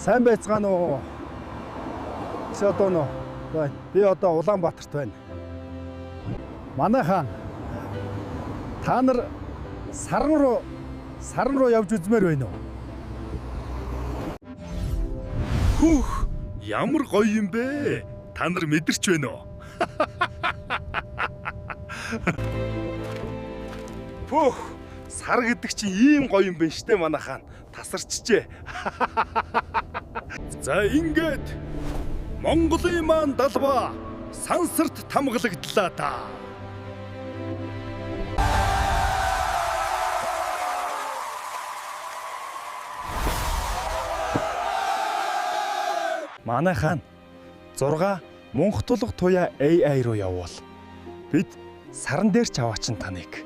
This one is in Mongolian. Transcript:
Сайн байцгаана уу? Одоо нөө байна. Би одоо Улаанбаатарт байна. Манай хаан та нар саран руу явж үзмээр байна уу? Хүүх, ямар гоё юм бэ? Та нар мэдэрч байна уу? Пүүх, сар гэдэг чинь ийм гоё юм байна штэ манай хаан. Тасарчжээ. За ингээд Монголын маань далбаа сансарт тамгалагдлаа да. Манай хаан 6 мунх тулга туяа AI руу явуул. Бид саран дээр ч аваачин таныг.